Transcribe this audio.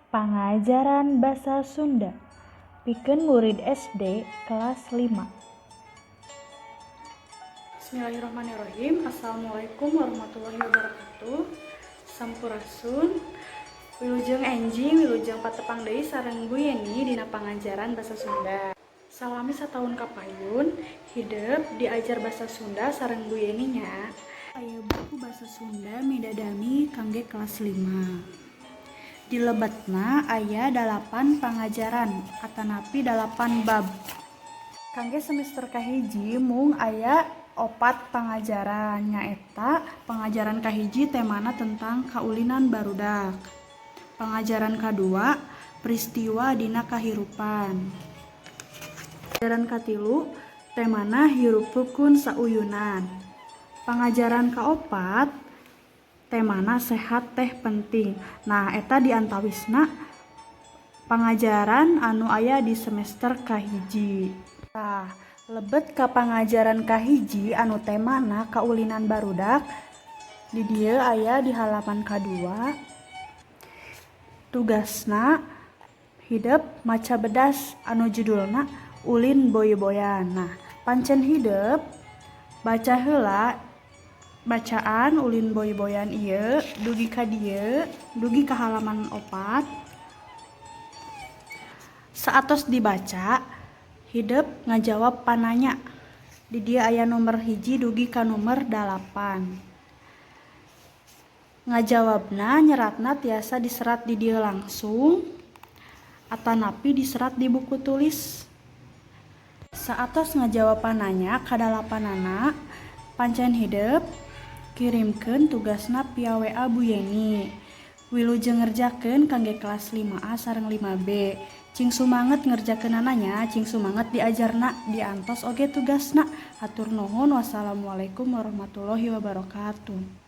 Pangajaran Basa Sunda pikeun murid SD kelas 5. Bismillahirrahmanirrahim. Assalamualaikum warahmatullahi wabarakatuh. Sampurasun. Wilujeng enjing, wilujeng patepang deui sareng Bu Yeni dina pangajaran basa Sunda. Salami sataun kapayun, hidep diajar basa Sunda sareng Bu Yeni nya. Aya buku basa Sunda Midadami kangge kelas 5. Di lebetna aya 8 pangajaran atanapi 8 bab. Kangge semester kahiji mung aya 4 pangajaran, nyaeta pangajaran kahiji temana tentang kaulinan barudak. Pangajaran kadua, peristiwa dina kahirupan. Pangajaran katilu temana hirup rukun sauyunan. Pangajaran kaopat temana sehat teh penting. Nah, eta diantawisna pangajaran anu aya di semester kahiji. Tah, lebet ka pangajaran kahiji anu temana kaulinan barudak. Di dieu aya di halaman kadua. Tugasna hidep maca bedas anu judulna Ulin Boy-boyan. Nah, pancen hidep baca heula bacaan Ulin Boy-boyan ieu dugi ka dieu, dugi ka halaman 4. Saatos dibaca, hidep ngajawab pananya. Di dieu aya nomor 1 dugi ka nomor 8. Ngajawabna nyeratna tiasa diserat di dieu langsung atanapi diserat di buku tulis. Saatos ngajawab pananya kadalapanana, pancen hidep kirimkeun tugasna via WA Bu Yeni. Wilujeng ngerjakeun kangge kelas 5A sareng 5B. Cing sumanget ngerjakeunana nya, cing sumanget diajarna, diantos oge tugasna. Hatur nuhun, wassalamualaikum warahmatullahi wabarakatuh.